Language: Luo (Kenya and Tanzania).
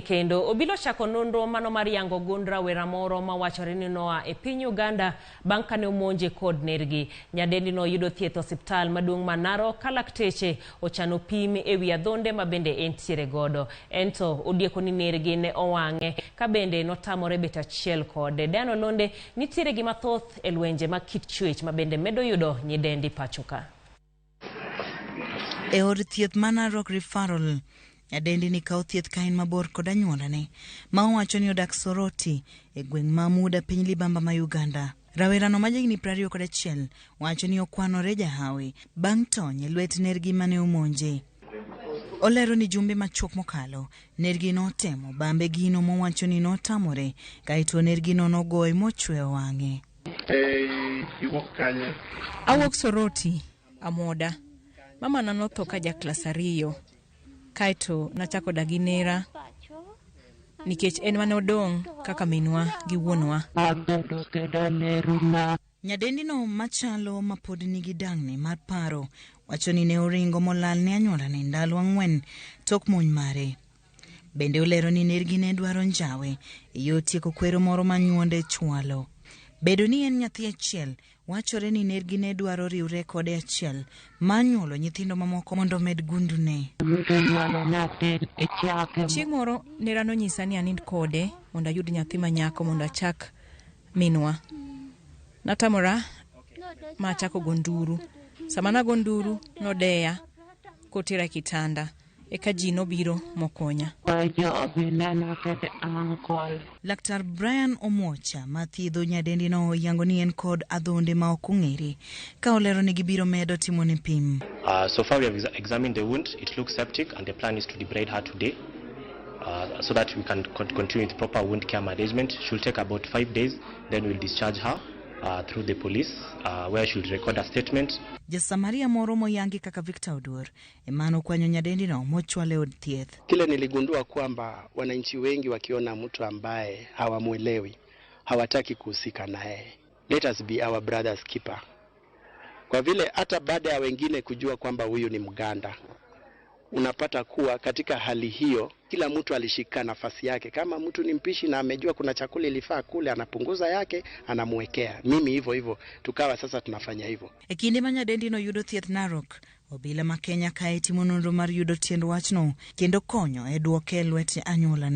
Kendo obila ochako nonro mano mar yango gund rawera moro mawachore ni noa e piny Uganda bang' kane omonje kod nergi. Nyadendi no yudo thieth osiptal maduong' ma Narok ka lakteche ochano pim e wi adhonde ma bende entiere godo. Ento odieko ni nergi ne owang'e ka bende notamore bet achiel kode. Diana Olonde nitiere gi mathoth e lwenje mag kit chwech ma bende medo yudo nyidendi pacho ka. E od thieth ma Narok Referral, nyadendi ni kawo thieth ka en mabor kod anyuolane ma owacho ni odak Soroti e gweng' ma Muda piny Libamba ma Uganda. Rawerano ma jahigni 21 wacho ni okwanore jahawi bang' tony e lwet nergi mane omonje. Olero ni jumbe machuok mokalo, nergi notemo bambe gino mowacho ni notamore kaeto nergino nogoye mochweyo wang'e. Iwuok kanye? Awuok Soroti, Amoda. Mama na notho ka ja klas 2. Kaeto nachako dak gi nera nikech en mane odong' kaka minwa gi wuonwa. Nyadendino machalo mapod nigi dang'ni mar paro wacho ni ne oringo molal ne anyuolane ndalo 4 tok monj mare. Bende olero ni nergi ne dwaro njawe e yo tieko kwero moro ma nyuonde chwalo. Bedo ni en nyathi achiel, wachore ni nergi ne dwaro riwre kode achiel mar nyuolo nyithindo mamoko mondo omed gundune. Chieng' moro nera nonyisa ni anind kode mondo ayud nyathi ma nyako mondo achak minwa. Natamora ma achako go nduru. Sama nago nduru nodeya kotera e kitanda. Eka ji nobiro mokonya. Laktar Brian Omwocha ma thiedho nyadendino yango ni en kod adhonde ma ok ong'ere ka olero ni gibiro medo timone pim. So far we have examined the wound. It looks septic and the plan is to debride her today so that we can continue with proper wound care management. She'll take about 5 days, then we'll discharge her through the police where she'll record a statement. Jasamaria moro moyangi kaka Victor Oduor emano kwanyo nyadendino mochwale od thieth. Kile niligundua kwamba wananchi wengi wakiona mtu ambaye hawamwelewi hawataki kuhusika naye. Let us be our brother's keeper. Kwa vile hata baada ya wengine kujua kwamba huyu ni Mganda, unapata kuwa katika hali hiyo kila mtu alishika nafasi yake. Kama mtu ni mpishi na amejua kuna chakula ilifaa kule, anapunguza yake, anamwekea. Mimi hivyo hivyo, tukawa sasa tunafanya hivyo. E kinde ma nyadendino yudo thieth Narok, obila ma Kenya kae timo nonro mar yudo tiend wachno kendo konyo e duoke e lwet anyuolane.